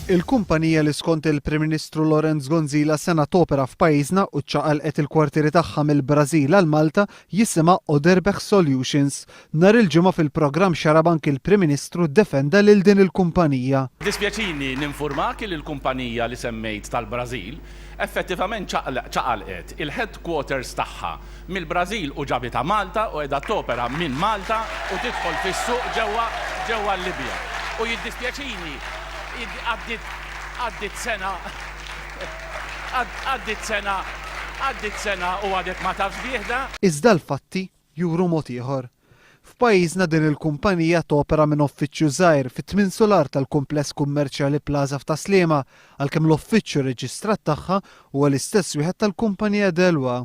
Il-kumpanija li skont il-Prim Ministru Lawrence Gonzila sena topera f'pajjiżna u ċċaqalqet il-kwartieri tagħha mill-Brażil għal Malta jisimha Oderbech Solutions. Nhar il-Ġimgħa fil-programm Xarabank il-Prim Ministru ddefenda lil din il-kumpanija. Jiddispjaċini ninfurmak li l-kumpanija li semmejt tal-Brażil effettivament ċaqalqet il-headquarters tagħha mill-Brażil u ġabitha Malta u qiegħda topera minn Malta u tidħol fis-suq ġewwa ġewwa l-Libja. U jiddispjaċini għaddiet għaddiet sena għaddiet sena għaddiet sena u għadek ma tafx bih da. Iżda l-fatti juru mod ieħor. F'pajjiżna din il-kumpanija topera minn uffiċċju żgħir fit-tmien sular tal-kumpless kummerċjali Plaza f'Tas-Sliema, għalkemm l-uffiċċju reġistrat tagħha huwa l-istess wieħed tal-kumpanija Delwa.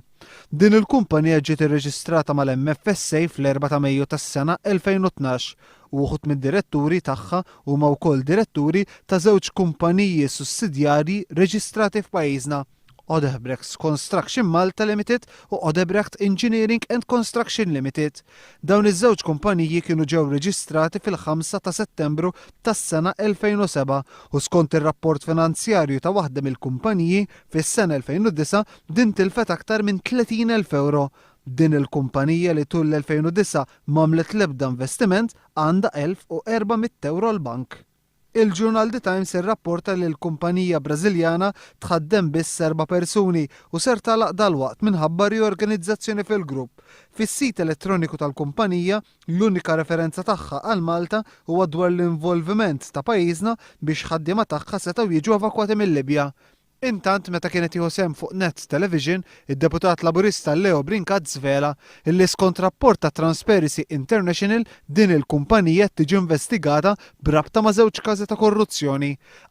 Din il-kumpanija ġiet irreġistrata mal-MFSA fl-4 ta' Mejju tas-sena 2012 u uħud mid-diretturi tagħha huma wkoll diretturi ta' żewġ kumpaniji sussidjarji reġistrati f'pajjiżna, Odebrecht Construction Malta Limited u Odebrecht Engineering and Construction Limited. Dawn iż-żewġ kumpaniji kienu ġew reġistrati fil-5 ta' Settembru tas-sena 2007 u skont ir-rapport finanzjarju ta' waħda mill-kumpaniji fis-sena 2009 din tilfet aktar minn 30,000 ewro. Din il-kumpanija li tul l-2009 m'għamlet l-ebda investiment għandha 1,400 ewro l-bank. Il-ġurnal The Times irrapporta li l-kumpanija Brażiljana tħaddem biss erba' persuni u ser tagħlaq dalwaqt minħabba riorganizzazzjoni fil-grupp. Fis-sit elettroniku tal-kumpanija, l-unika referenza tagħha għal Malta huwa dwar l-involviment ta' pajjiżna biex ħaddiema tagħha setgħu jiġu evakwati mil-Libja. Intant meta kien qed jieħu sehem fuq Net Television, id-Deputat Laburista Leo Brincat żvela illi skont rapport ta' Transparency International din il-kumpanija qed tiġi investigata b'rabta ma' żewġ każi ta' korruzzjoni.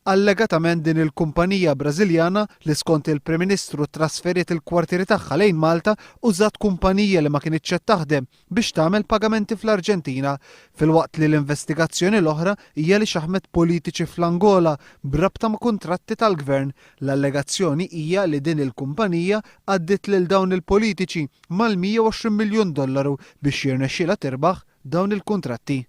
Allegatament din il-kumpanija Brażiljana li skont il-Prim Ministru ttrasferiet il-kwartieri tagħha lejn Malta użat kumpanija li ma kinitx qed taħdem biex tagħmel pagamenti fl-Arġentina, filwaqt li l-investigazzjoni l-oħra hija li xaħmet politiċi fl-Angola b'rabta ma' kuntratti tal-Gvern. L-allegazzjoni hija li din il-kumpanija għaddiet lil dawn il-politiċi mal-120 miljun dollaru biex jirnexxielha tirbaħ dawn il-kuntratti.